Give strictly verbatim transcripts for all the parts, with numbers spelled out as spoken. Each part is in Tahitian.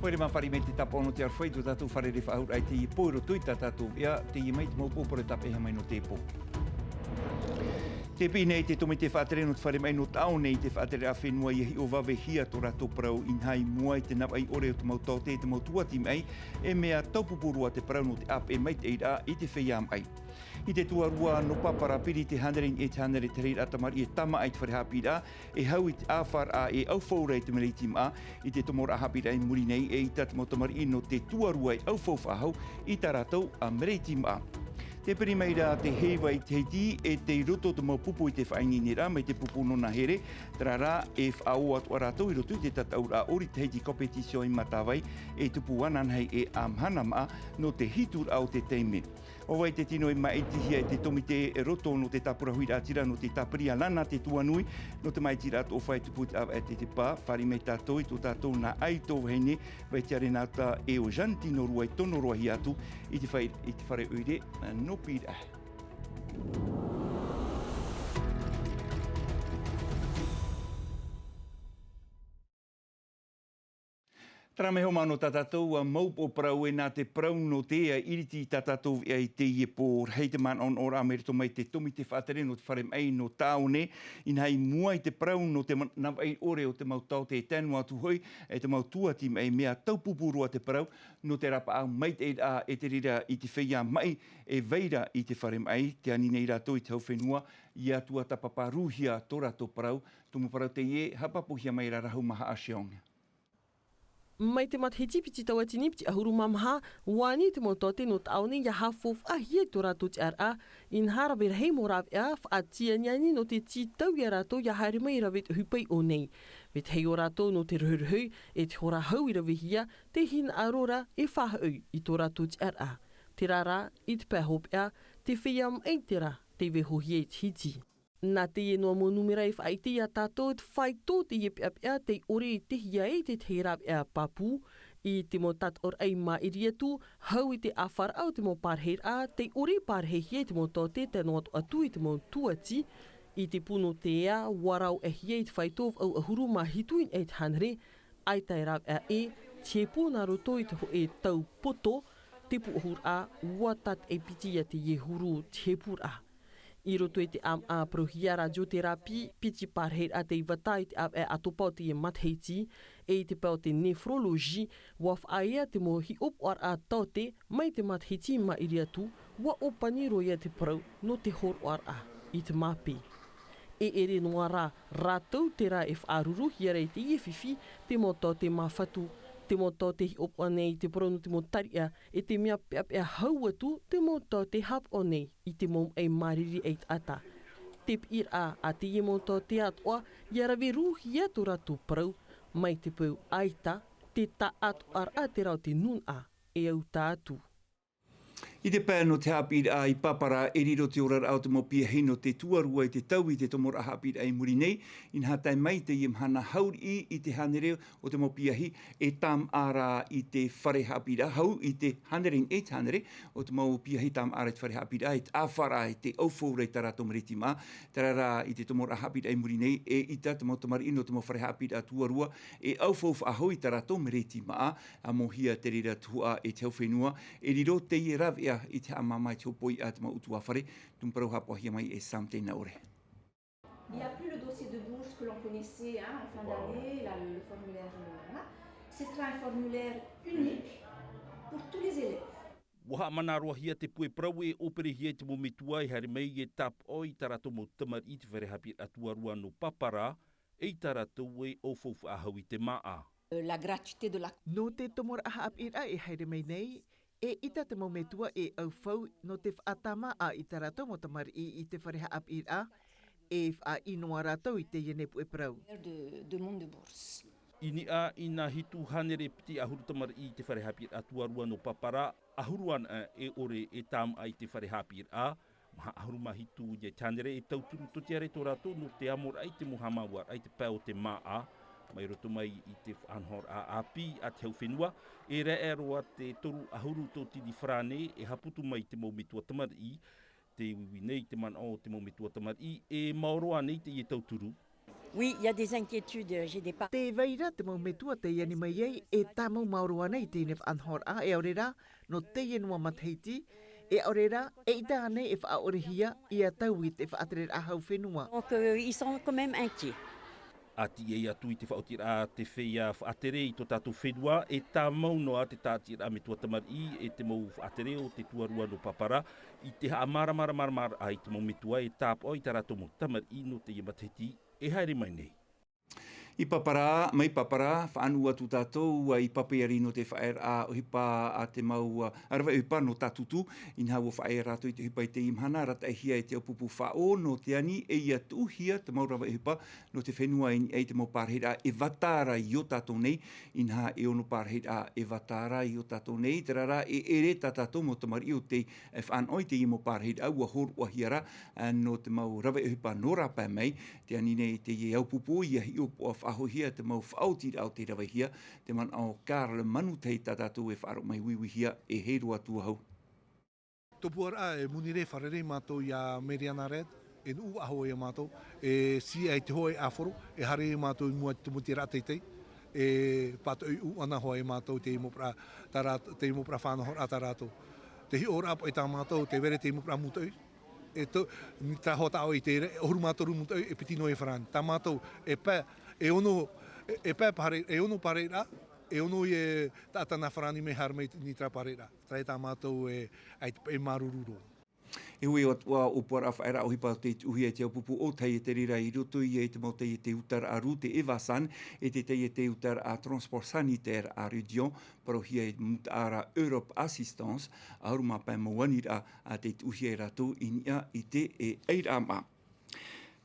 Haere mai, fāriʻi mai te tāpaʻo nō te aroha i tō tātou fare faʻahou i teie pō i roto i tā tātou veʻa, teie mai te mau pō parau e tāpeʻahia mai nō teie pō. Tē piʻi nei te tōmite faʻatere nō te fare maʻi nō Taʻaone i te faʻatere fenua ʻia hiʻo vavehia tō rātou parau, inaha i mua i te navaʻi ʻore o te mau taote, te mau tuati maʻi, e mea taupupū roa te parau nō te ʻāpeʻe maitaʻiraʻa i te feiā maʻi. I te tuarua nō Papara, piri te hānere i niʻa i te hānere te reira tamariʻi e tāmā i te fare haʻapiʻiraʻa, e hau i te ʻāfaraʻa e ʻaufau ra i te mereti māʻa. I te tomoraʻa haʻapiʻiraʻa i muri nei, eʻita te mau tamariʻi nō te tuarua e ʻaufau faʻahou i tā rātou mereti māʻa. Tē piri mai ra te heiva i Tahiti, e tei roto te mau pupu i te faʻaineineraʻa, mai te pupu nō Nahere, terā rā, e faʻaō atoʻa rātou i roto i te tataʻuraʻa ʻori Tahiti Compétition i Matavai, e tupu ananahi e ʻā mahana māʻa nō te hituraʻa o te taime. ʻO vai te tino e māʻitihia e te tōmite roto nō te tāpura huiraʻatira nō te tāpiri a Lana Te Tuanui, nō te māʻitiraʻa atoʻa e tupu i te ʻāvaʻe Tetepa, fāriʻi mai tātou i tō tātou nā ʻAito Vahine, vai te Renata e ʻo Jeanne Tino Rua i tono roa hia atu i te fai-, i te fare ʻoire nō Pīraʻe. Terā mai hoʻi nō tā tātou mau pō parau, e nā te parau nō te ʻiriti i tā tātou veʻa i teie pō. Rahi te manaʻonaʻoraʻa mai roto mai te tōmite faʻatere nō te fare maʻi nō Taʻaone, inaha i mua i te parau nō te ma-, navaʻi ʻore o te mau taote, tae noa atu hoʻi e te mau tuati maʻi, mea taupupū roa te parau nō te rapaʻau maitaʻiraʻa, e te reira i te feiā maʻi e vai ra i te fare maʻi, tē ani nei rātou i te hau fenua ʻia tuatāpaparaʻahia tō rātou parau. Tumu parau teie, haʻapāpūhia mai ra Rahuma Haʻaseong. Mai te matahiti piti tauatini piti ʻahuru mā maha, ʻua ani te mau taote nō Taʻaone ʻia haʻafaufaʻahia i tō rātou tiʻaraʻa, inaha rave rahi mau rāveʻa faʻatianiani nō te tītau ia rātou ʻia haere mai i rave i te ʻohipa i ʻō nei. Vetahi o rātou nō te rohirohi, e te hora hau i ravehia, te hinaʻaro ra e faʻahoʻi i tō rātou tiʻaraʻa. Terā rā, i te pae hopeʻa, te feiā maʻi terā tei vaihohia i Tahiti. Nā teie noa mau nūmera e faʻaʻite ia tātou te faito o teie peʻapeʻa tei ʻore i tehia ai te tahi rāveʻa pāpū. I te mau tātaʻoraʻa i maʻiri atu, hau i te ʻāfaraʻa o te mau pārahiraʻa, tei ʻore e pārahihia i te mau taote tae noa atu i te mau tuati. I te pū nō te ea, ʻua rāveʻahia i te faito vaʻu ʻahuru mā hitu i niʻa i te hānere, ʻaita e rāveʻa ʻē, te hepū nā roto i te hōʻē tau poto, te pūʻohuraʻa, ʻua tātaʻi piti ia teie huru te hepūraʻa. I roto i te ʻāmaʻa parauhia radiotherapie, piti pārahiraʻa tei vata i te ʻāvaʻe ʻātopa o teie matahiti, e i te pae o te nephrologie, ʻua faʻaea te mau hiʻopoʻaraʻa taote mai te matahiti i maʻiri atu, ʻua ʻōpani roa ia te parau nō te hōroʻaraʻa i te māpē. E ʻere noa rā rātou terā e faʻaruruhia ra i teie fifi, te mau taote māfatu, te mau taote hiʻopoʻa nei i te parau nō te mau tariʻa, e te mea peʻapeʻa hau atu te mau taote haʻapaʻo nei i te mau maʻi māriri ʻaitaʻata. Te piʻiraʻa a teie mau taote atoʻa, ʻia rave rūhia tō rātou parau, mai te peu ʻaita, te taʻatoʻaraʻa terā o te nūnaʻa e au tā atu. I te pae nō te haʻapiʻiraʻa i Papara, e riro te oraraʻa o te mau piahi nō te tuarua i te tau i te tomoraʻa haʻapiʻiraʻa i muri nei, inaha tae mai teie mahana hauriʻi i te hānere o te mau piahi e tāmāʻa ra i te fare haʻapiʻiraʻa, hau i te hānere i niʻa i te hānere o te mau piahi tāmāʻa ra i te fare haʻapiʻiraʻa, i te ʻāfaraʻa, i te ʻaufau ra i tā rātou mereti māʻa, terā rā i te tomoraʻa haʻapiʻiraʻa i muri nei, eʻita te mau tamariʻi nō te mau fare haʻapiʻiraʻa tuarua, e ʻaufau faʻahou i tā rātou mereti māʻa, ʻa mōhia te reira tuhaʻa e te hau fenua, e riro teie rāveʻa i te haʻamāmā i te hōpoiʻa a te mau ʻutuāfare, tumu parau haʻapaʻohia mai e Sam Teinaʻore. Il n'y a plus le dossier de bourse que l'on connaissait, hein, en fin d'année, là, le, le formulaire, euh, voilà. Ce sera un formulaire unique pour tous les élèves. ʻUa haʻamanaʻohia te puʻe parau e ʻōperehia i te mau metua e haere mai e tāpaʻo i tā rātou mau tamariʻi i te fare haʻapiʻiraʻa tuarua nō Papara, eʻita rātou e ʻaufau faʻahou i te māʻa. Euh, la gratuité de la Nō te tomoraʻa haʻapiʻiraʻa e haere mai nei, eʻita te mau metua e ʻaufau nō te faʻatāmāʻa i tā rātou mau tamariʻi i te fare haʻapiʻiraʻa, e faʻaʻino ā rātou i teie nei puʻe parau. De demande de bourse. I niʻa i nā hitu hānere piti ʻahuru tamariʻi i te fare haʻapiʻiraʻa tuarua nō Papara, ʻahuru anaʻe e ʻore e tāmāʻa i te fare haʻapiʻiraʻa, maha ʻahuru mā hitu i te hānere e tauturu tōtiare tō rātou nō te amoraʻa i te mau haʻamāuʻaraʻa i te pae o te māʻa, mai roto mai i te faʻanahoraʻa ʻāpī a te hau fenua, e rāʻau roa te toru ʻahuru tōtini farāne e haʻaputu mai i te mau metua tamariʻi, tē uiui nei te manaʻo o te mau metua tamariʻi, e maoro ānei teie tauturu. Oui, il y a des inquiétudes, j'ai des parents. Tē vai ra te mau metua tei ani mai ai e tāmau maoro ana i teie faʻanahoraʻa, e ʻaore rā nō teie noa matahiti, e ʻaore rā e ʻita ānei e faʻaʻorehia ia taui te faʻatereraʻa hau fenua. Donc euh, ils sont quand même inquiets. A tiʻai atu i te faʻaotiraʻa te feiā faʻatere i tō tātou fenua, e tāmau noa te tāʻatiraʻa metua tamariʻi e te mau faʻatere o te tuarua nō Papara i te haʻamāramaramaraʻa i te mau metua e tāpaʻo i tā rātou mau tamariʻi nō teie matahiti e haere mai nei. I Papara, mai Papara, faʻanuu atu tātou i Papeari nō te faʻaearaʻa ʻohipa a te mau rave ʻohipa nō Tātutu, inaha ua faʻaea rātou i te ʻohipa i teie mahana, arataʻihia e te ʻaupūpū faʻaʻō nō te ani e ia tuʻuhia te mau rave ʻohipa nō te fenua i niʻa i te mau pārahiraʻa e vata ra i ō tātou nei, inaha e ono pārahiraʻa e vata ra i ō tātou nei, terā rā e ʻere tā tātou mau tamariʻi o tei faʻanaho i teie mau pārahiraʻa ua hōroʻahia ra nō te mau rave ʻohipa nō rāpae mai. Te ani nei teie ʻaupūpū ia hiʻopoʻa faʻahoʻihia te mau faʻaotiraʻa o tei ravehia, te manaʻo Karl Manutei tā tātou e faʻaroʻo mai uiuihia e hei roa atu ahau. Tōpūaraʻa e Munire, fārerei mātou iā Meriana Red, e nuʻu faʻahou iā mātou, e siʻi ai te hōʻē ʻāfaro, e haere mātou i mua i te mau tira teitei, e pātoʻi ʻūʻana hoʻi mātou te mau parau, tā rā-, te mau parau faʻanahoraʻa tā rātou. Te hiʻoraʻa paʻi tā mātou, tē vai ra te mau parau mūtoʻi, e tō, nitra hoʻi tāʻoe i te reira, e ʻahuru mā toru mūtoʻi, e piti noa e farāni. Tā mātou, e pae, e ono, e, e pae pārahiraʻa, e ono pārahiraʻa, e ono ia taʻata nā farāni mai haere mai nitra pārahiraʻa. Terā tā mātou e, ʻaita paʻi māuruuru roa. E hui atu ā, ʻōpuaraʻa faʻaearaʻa ʻohipa o tei tuʻuhia e te ʻaupūpū ʻōtahi e te reira i roto ia i te mau taiete utaraʻa rū, te Evasan, e te taiete utaraʻa Transport Sanitaire à Réunion, parauhia e te mutaʻa ra Europe Assistance, ʻahuru mā pae mau aniraʻa a tei tuʻuhia e rātou i niʻa i te e ʻairaʻa maʻa.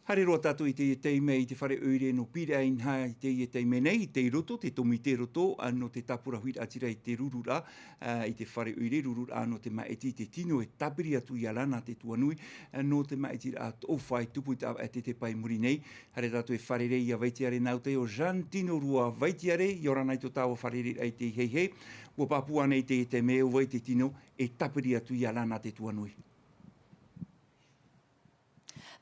Haere roa tātou i teie taime i te fare ʻoire nō Pīraʻe, inaha i teie taime nei, tei roto te tōmite roto, ā, nō te tāpura huiraʻatira i te rururaʻa, ā, i te fare ʻoire rururaʻa nō te māʻiti i te tino e tāpiri atu iā Lana Te Tuanui, ā, nō te māʻitiraʻa toʻofa e tupu i te ʻāvaʻe tetepa i muri nei. Haere tātou e fārerei iā Vaitiare Nautai ʻo Jeanne Tinorua. Vaitiare, ʻia ora na i tō tāua fārereiraʻa i te heihei. ʻUa pāpū ānei teie taime ʻo vai te tino e tāpiri atu iā Lana Te Tuanui?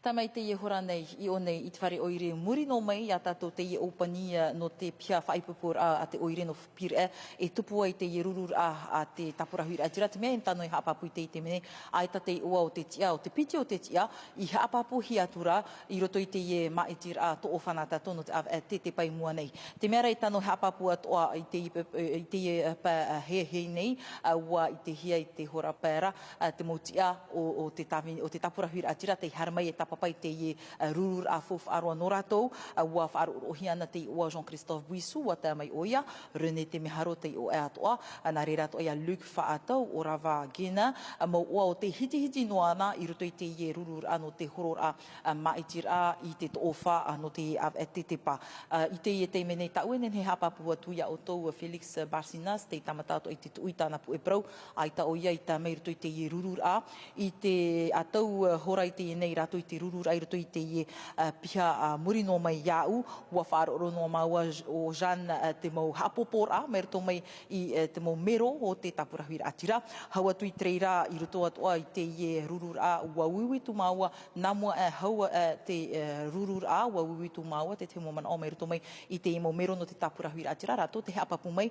Tae mai teie hora nei, i ʻō nei i te fare ʻoire, muri noa mai iā tātou teie ʻōpani nō te piha faʻaipoiporaʻa a te ʻoire nō Pīraʻe, e tupu ai teie rururaʻa a te tāpura huiraʻatira. Te mea e tano e haʻapāpū i teie taime nei, ʻaita te iʻoa o te tiʻa, o te piti o te tiʻa, i haʻapāpūhia atu ra i roto i teie māʻitiraʻa toʻofa nā tātou nō te ʻāvaʻe tetepa i mua nei. Te mea rā e tano e haʻapāpū atoʻa i teie, i teie pae, ā, heihei nei, ā, ʻua ʻitehia i te hora pae ra, ā, te mau tiʻa o, o te tāvi-, o te tāpura huiraʻatira tei haere mai e tāpapa i teie, ā, rururaʻa faufaʻa roa nō rātou, ā, ʻua faʻaroʻoroʻohia ana te iʻoa Jean-Christophe Bouissou, ʻua tae mai ʻoia, René Temeharo te iʻoa atoʻa, ā, nā reira atoʻa iā Luc Faʻatau, ʻo Rava Gena, ā, mau iʻoa o tei hitihiti noa ana i roto i teie rururaʻa nō te hororaʻa, ā, māʻitiraʻa i te toʻofa, ā, nō te ʻāvaʻe tetepa. Ā, i teie taime nei tāʻu e nehenehe e haʻapāpū atu iā ʻoutou, ā, Félix Barcinas, tei tāmata atoʻa i te tuʻu i tāna puʻe parau, ʻaita ʻoia i tae mai i roto i teie rururaʻa. I te, ā, tau, ā, hora i teie nei rātou i te rururaʻa i roto i teie, ā, piha, ā, muri noa mai iāʻu, ʻua faʻaroʻo noa māua ʻo Jeanne, ā, te mau haʻapōpōraʻa, mai roto mai i, ā, te mau mero o te tāpura huiraʻatira. Hau atu i te reira i roto atoʻa i teie rururaʻa, ʻua uiui atu māua, nā mua aʻe hau, ā, te, ā, rururaʻa, ʻua uiui atu māua, te tahi mau manaʻo mai roto mai i teie mau mero nō te tāpura huiraʻatira, rātou tē haʻapāpū mai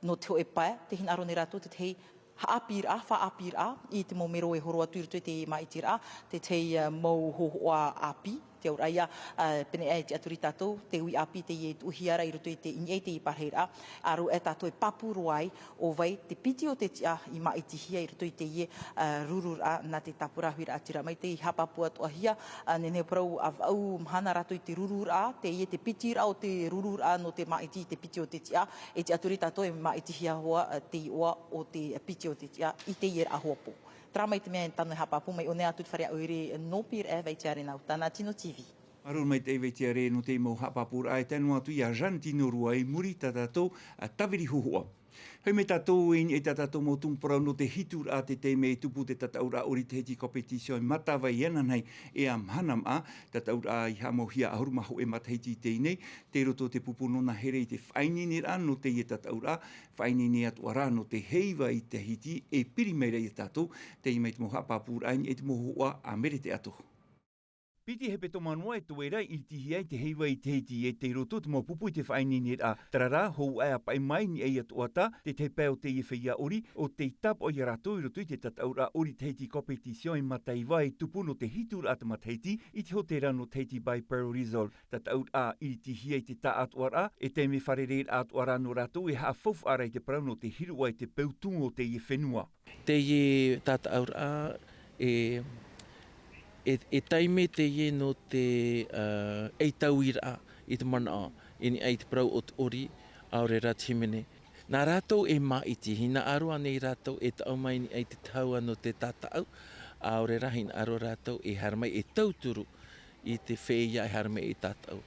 nō te hōʻē pae, tē hinaʻaro nei rātou te tahi haʻapiʻiraʻa, faʻapiʻiraʻa i te mau mero e horo atu i roto i te māʻitiraʻa, te tahi, ā, mau hōhoʻa ʻāpī, te auraʻa ia, ā, pēneiaʻe e tiʻaturi tātou, te uʻi ʻāpī teie e tuʻuhia ra i roto i te, i niʻa i teie parahiraʻa, ʻa rātou e tātou e pāpū roa ai, ʻo vai te piti o te tiʻa i māʻitihia i roto i teie, ā, rururaʻa nā te tāpura huiraʻatira. Mai tei haʻapāpū atoʻahia, ā, nehenehe parau ʻa vaʻu mahana rātou i te rururaʻa, teie te pitiraʻa o te rururaʻa nō te māʻiti i te piti o te tiʻa, e tiʻaturi tātou e māʻitihia hoʻi, ā, te iʻoa o te piti o te tiʻa i teie ra hoʻi pō. Terā mai te mea e tano e haʻapāpū mai ʻō nei atu te fare ʻoire nō Pīraʻe, Vaitiare Nautai, Tano Tino T V. Māuruuru maitaʻi Vaitiare nō te mau haʻapāpūraʻa, e tae noa atu iā Jeanne Tinorua i muri i tā tātou, ā, tāviri hōhoʻa. Haere mai tātou i niʻa i tā tātou mau tumu parau nō te hituraʻa, te taime e tupu te tataʻuraʻa ʻōrite Tahiti Compétition e Matavai ananahi e ā mahana maʻa, tataʻuraʻa i haʻamauhia ʻahuru mā hōʻē matahiti i teie nei, tei roto te pupu nō nā here i te faʻaineineraʻa nō teie tataʻuraʻa, faʻaineine atoʻa rā nō te heiva i Tahiti e piri mai ra iā tātou, teie mai te mau haʻapāpūraʻa i niʻa i te mau hōhoʻa a Merete Ato. I te hepetoma noa e toe ra i ʻiritihia ai te heiva i Tahiti e tei roto te mau pupu i te faʻaineineraʻa. Terā rā, hou aʻe a paʻi mai i niʻa i a Toʻatā, te tahi pae o teie feiā ʻori, ʻo tei tāpaʻo ia rātou i roto i te tataʻuraʻa ʻori Tahiti Compétition e Mataiva e tupu nō te hituraʻa te matahiti i te hōtēra nō Tahiti by Pearl Resort. Tataʻuraʻa ʻiritihia i te tāʻātoʻaraʻa, e taime fārereiraʻa atoʻa rā nō rātou e haʻafaufaʻa ra i te parau nō te hiroʻa i te peu tumu o teie fenua. Teie tataʻuraʻa e, e, e taime teie nō te, ā, ʻaitauiraʻa i te manaʻo, i niʻa i te parau o te ʻori, ʻaore rā te hīmene. Nā rātou e māʻiti, hinaʻaro ānei rātou e taʻu mai i niʻa i te tahua nō te tataʻu, ʻaore rā hinaʻaro rātou e haere mai e tauturu i te feiā e haere mai e tataʻu.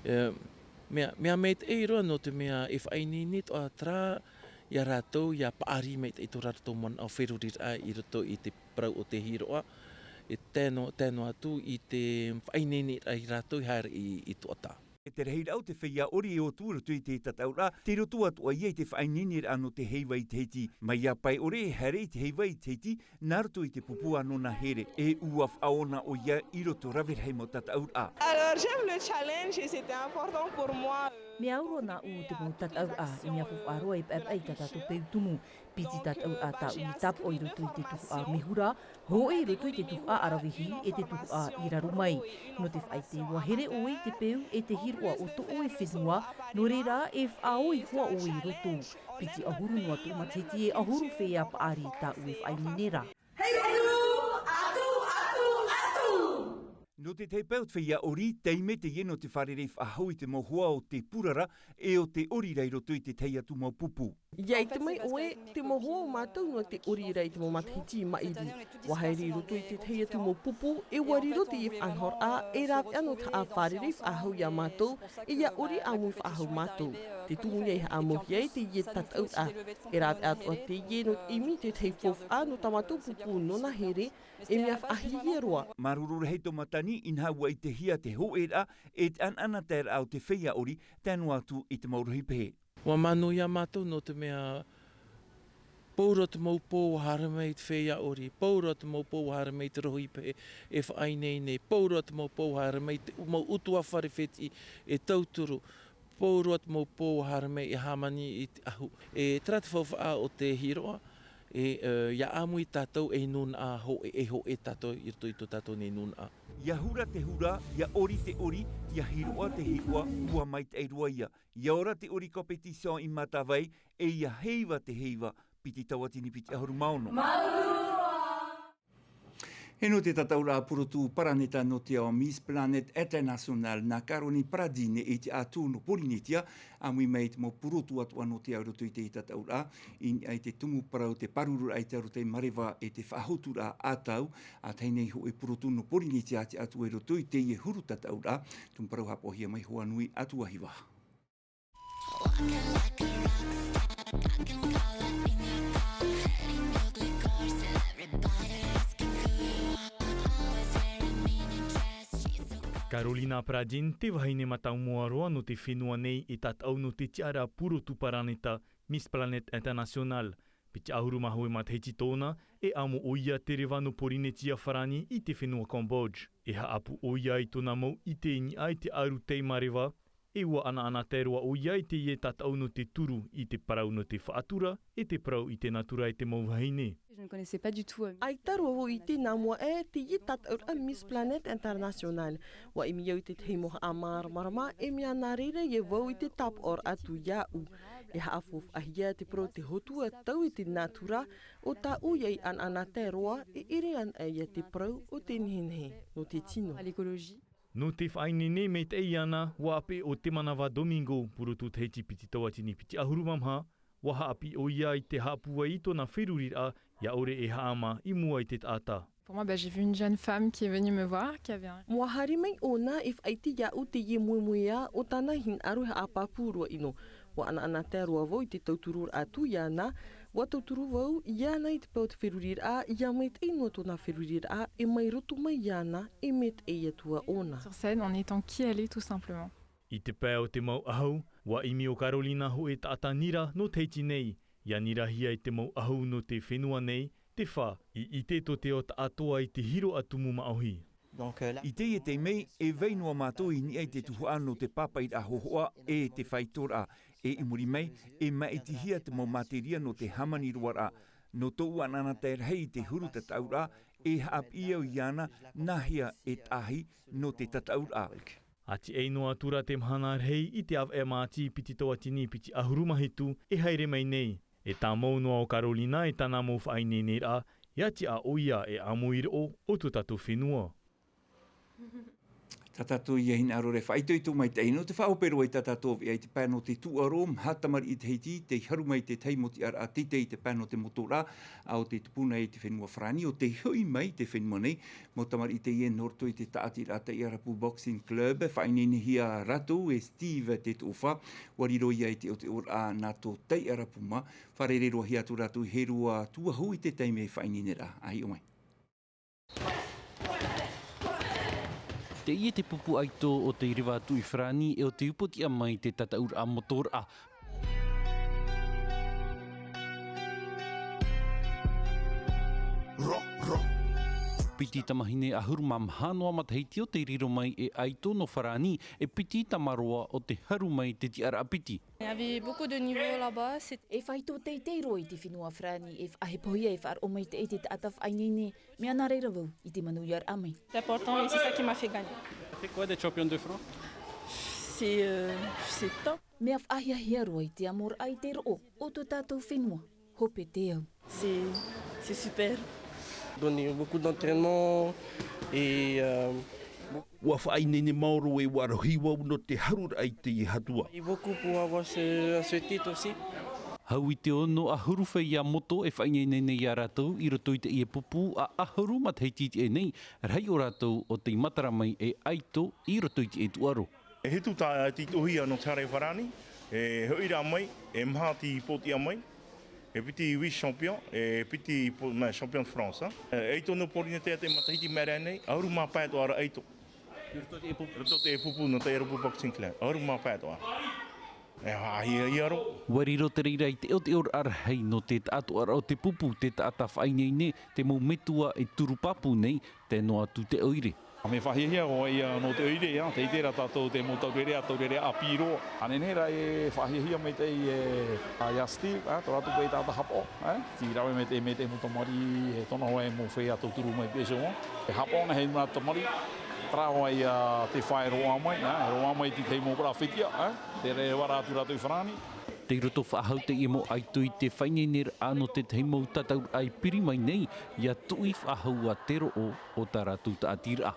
E, mea, mea maitaʻi roa nō te mea e faʻaineine atoʻa terā ia rātou, ʻia paʻari maitaʻi tō rātou manaʻo feruriraʻa i roto i te parau o te hiroʻa, e tae noa, tae noa atu i te faʻaineineraʻa ia rātou i haere i, i Toʻatā. E te rahiraʻa o te feiā ʻori e ʻō atu i roto i te tataʻuraʻa, tei roto atoʻa ia i te faʻaineineraʻa nō te heiva i Tahiti. Mai ia pae ʻore e haere i te heiva i Tahiti, nā roto i te pupu a Nona Here, e ʻua faʻaō na ʻoia i roto rave rahi mau tataʻuraʻa. Alors, j'aime le challenge et c'était important pour moi. Mea au roa nāʻu te mau tataʻuraʻa, i mea faufaʻa roa e paʻepaʻe i tā tātou peu tumu. Piti tataʻuraʻa tāʻu i tāpaʻo i roto i te tuhaʻa Mehura, hōʻē i roto i te tuhaʻa Aravihi, e te tuhaʻa i raro mai. Nō te faʻaʻite ʻua here ʻoe i te peu e te hiroʻa o tō ʻoe fenua, nō reira e faʻaō iho ā ʻoe i roto. Piti ʻahuru noa atu matahiti e ʻahuru feiā paʻari tāʻu e faʻaineine ra. Hei atu, atu, atu, atu! Nō te tahi pae o te feiā ʻori, taime teie nō te fārerei faʻahou i te mau hoa o te purara, e o te ʻori ra i roto i te tahi atu mau pupu. ʻIa ʻite mai ʻoe, te mau hoa o mātou nō te ʻori ra i te mau matahiti i maʻiri. ʻUa haere i roto i te tahi atu mau pupu, e ʻua riro teie faʻanahoraʻa, e rāveʻa nō te haʻafārerei faʻahou ia mātou, e ʻia ʻori ʻāmui faʻahou mātou. Te tumu ia e haʻamauhia ai teie tataʻuraʻa. E rāveʻa atoʻa teie nō te ʻimi i te tahi faufaʻa nō tā mātou pupu Nona Here, e mea faʻahiahia roa. Māuruuru rahi tō Matani, inaha ʻua ʻitehia te hōʻēraʻa, e te ʻanaʻanataeraʻa o te feiā ʻori, tae noa atu i te mau rohi pehe. ʻUa mānū ia mātou nō te mea, pauroa te mau pō ʻua haere mai i te feiā ʻori, pauroa te mau pō ʻua haere mai i te rohi pehe, e faʻaineine, pauroa te mau pō ʻua haere mai i te mau ʻutuāfare fētiʻi, e tauturu, pauroa te mau pō ʻua haere mai e hāmani i te ʻahu. E terā te faufaʻa o te hiroʻa, e, e, ʻia ʻāmui tātou ei nūnaʻa hōʻē, e hōʻē tātou i roto i tō tātou nei nūnaʻa. ʻIa hura te hura, ʻia ʻori te ʻori, ʻia hiroʻa te hiroʻa, ʻua maitaʻi roa ia. ʻIa ora te ʻori compétition i Matavai, e ʻia heiva te heiva, piti tauatini piti ʻahuru mā ono. E nō te tataʻuraʻa purotu paraneta nō te ao Miss Planet International, nā Karoni Paradine i te ʻātū nō Porinetia, ʻāmui mai i te mau purotu atoʻa nō te ao i roto i te tataʻuraʻa, i niʻa i te tumu parau te pārururaʻa i te arotahi mareva e te faʻahotuaraʻa ʻātau, ʻa tahi nei hōʻē purotu nō Porinetia te ʻātū i roto i teie huru tataʻuraʻa, tumu parau haʻapaʻohia mai Hoanui Atuahiva. Karolina Paradine, te vahine mātāmua roa nō te fenua nei e tataʻu nō te tiʻaraʻa purotu paraneta Miss Planet International. Piti ʻahuru mā hōʻē matahiti tōna, e amo ʻoia te reva nō Porinetia farāni i te fenua Cambodge. E haʻapū ʻoia i tōna mau ʻite i niʻa i te arotahi mareva, e ʻua ʻanaʻanatae roa ʻoia i teie tataʻu nō te turu i te parau nō te faʻatura, e te parau i te natura e te mau vahine. Je ne connaissais pas du tout, euh, ʻAita roa vau i ʻite nā mua aʻe teie tataʻuraʻa Miss Planet International. ʻUa ʻimi au i te tahi mau haʻamāramarama, e mea nā reira ia vau i te tāpaʻo atu iāʻu. E haʻafaufaʻahia te parau te hotu ʻa taua i te natura, ʻo tāʻu ia ʻanaʻanatae roa, e ʻere ana ia te parau o te nehenehe, nō te tino. À l'écologie. Nō te faʻaineine maitaʻi iāna, ʻua ʻāpeʻe ʻo Temanava Domingo, purotu Tahiti piti tauatini piti ʻahuru mā maha, ʻua haʻapiʻi ʻoia i te haʻapūai i tōna feruriraʻa, ʻia ʻore e haʻamā i mua i te taʻata. Pour moi, bah, j'ai vu une jeune femme qui est venue me voir, qui avait un... ʻUa haere mai ʻōna e faʻaʻite iāʻu teie moemoeā o tāna hinaʻaro e haʻapāpū roa ʻino. ʻUa ʻanaʻanatae roa vau i te tautururaʻa atu iāna, ʻua tauturu vau iāna i te pae o te feruriraʻa, ʻia maitaʻi noa tōna feruriraʻa, e mai roto mai iāna, e maitaʻi atu ā ʻōna. Sur scène, en étant qui elle est, tout simplement. I te pae o te mau ʻahu, ʻua ʻimi ʻo Karolina hōʻē taʻata nira nō Tahiti nei, ʻia nirahia i te mau ʻahu nō te fenua nei, te fā, i ʻite tō te ao taʻatoʻa i te hiroʻa tumu māʻohi. I teie taime, e vai noa mātou i niʻa i te tuhaʻa nō te pāpaʻiraʻa hōhoʻa e te faitoraʻa. E i muri mai, e māʻitihia te mau materia nō te hāmani roaraʻa. Nō tōʻu anaanatae rahi i te huru tataʻuraʻa, e haʻapiʻi au iāna nāhea e tahi nō te tataʻuraʻa. A tiʻai noa atu ra te mahana rahi i te avaʻe māti piti tauatini piti ʻahuru mā hitu e haere mai nei. E tāmau noa ʻo Carolina e tāna mau faʻaineineraʻa, ʻia tiʻa ʻoia e ʻāmui roʻo o tō tātou fenua. Tā tātou ia hinaʻaro e faʻaitoito maitaʻi nō te faʻahope roa i tā tātou veʻa i te pae nō te tūʻaro, maha tamariʻi Tahiti, tei haru mai te tahi mau tiʻaraʻa teitei i te pae nō te motoraʻa, ʻo tei tupu nei i te fenua Farāni, ʻo tei hoʻi mai i te fenua nei. Mau tamariʻi teie nō roto i te tāʻatiraʻa Taiʻarapu Boxing Club, faʻaineinehia rātou e Steve Tetoʻofa, ʻua riro ia i te ʻoteʻoraʻa nā tō Taiʻarapu mā, fārerei-roa-hia atu rātou i Herua Tuahu i te taime faʻaineineraʻa. ʻA hiʻo mai. Teie te pupu ʻaito ʻo tei reva atu i Farāni e ʻo tei upoʻotiʻa mai te tataʻuraʻa motoraʻa. Piti tamahine ʻahuru mā maha noa matahiti ʻo tei riro mai e ʻaito nō Farāni, e piti tamaroa ʻo tei haru mai te tiʻaraʻa piti. Il y avait beaucoup de niveaux là-bas, c'est... E faito teitei roa i te fenua Farāni, e faʻahepohia e faʻaroʻo maitaʻi te taʻata faʻaineine, mea nā reira vau i te manuiaraʻa mai. C'est important et c'est ça qui m'a fait gagner. C'est quoi d'être championne de France ? C'est, euh, c'est top. Mea faʻahiahia roa i te amoraʻa i te roʻo o tō tātou fenua, hope te au. C'est, c'est super. Donné beaucoup d'entraînement et, euh, ʻUa faʻaineine maoro e ʻua rohi vau nō te haruraʻa i teie hatua. Et beaucoup pour avoir ce, ce titre aussi. Hau i te ono ʻahuru feiā moto e faʻaineine nei iā rātou i roto i teie pupu ʻa ʻahuru matahiti i teie nei, rahi o rātou ʻo tei matara mai e ʻaito i roto i teie tūʻaro. E hitu tā te itoʻohia nō te hara i Farāni, e hoʻi rā mai, e maha te pōtiʻa mai, e piti vice-champion, e piti po-, mea, champion de France, hein. E ʻaito nō Pōrīnetia i te matahiti i maʻiri aʻe nei, ʻahuru mā pae atoʻa ra ʻaito. I roto i te pupu. I roto i te pupu nō Taiʻarapu Boxing Club, ʻahuru mā pae atoʻa. E faʻahiahia roa. ʻUa riro te reira i te ʻoteʻoraʻa rahi nō te taʻatoʻaraʻa o te pupu, te taʻata faʻaineine, te mau metua e turu pāpū nei, tae noa atu te ʻoire. ʻA, mea faʻahiahia ʻoia nō te ʻoire, ā, tei terā tātou te mau taureʻareʻa, taureʻareʻa ʻāpī roa. ʻA nehenehe rā e faʻahiahia maitaʻi e, ā, iā Steve, ā, tō rātou paʻi taʻata hapaʻo, ā, tei rave maitaʻi, maitaʻi mau tamariʻi, e tōna hoa e mau feiā tauturu mai pēseo, ā. E hapaʻo na hei nā tamariʻi, terā hoʻi ia te fā e roaʻa mai, ā, e roaʻa mai te tahi mau parau fetiʻa, ā, te reira atu rātou i Farāni. Tei roto faʻahou teie mau ʻaito i te faʻaineineraʻa nō te tahi mau tataʻuraʻa i piri mai nei, ʻia tuʻi faʻahou ā te roʻo o tā rātou tāʻatiraʻa.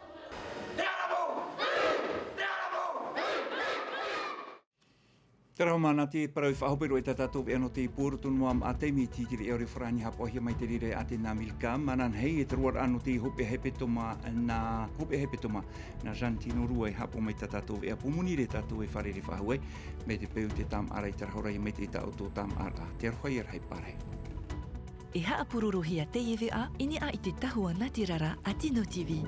Terā hoʻi mā nā te parau i faʻahope roa i tā tātou veʻa nō te pō roto noa maʻa taime i te veʻa ʻore Farāni haʻapaʻohia mai te reira e Atena Milka, māna nei e te roaraʻa nō te hopeʻa hepetoma nā, hopeʻa hepetoma nā Jantino Rua e haʻapaʻo mai tā tātou veʻa pō moni ra tātou e fārerei faʻahou ai, mai te peu te tāmāʻaraʻa i terā hora ia maitaʻi tā ʻoutou tāmāʻaraʻa. Te aroha ia rahi pārahi. E haʻapurorohia teie veʻa i niʻa i te tahua nā te rara a Tino TV.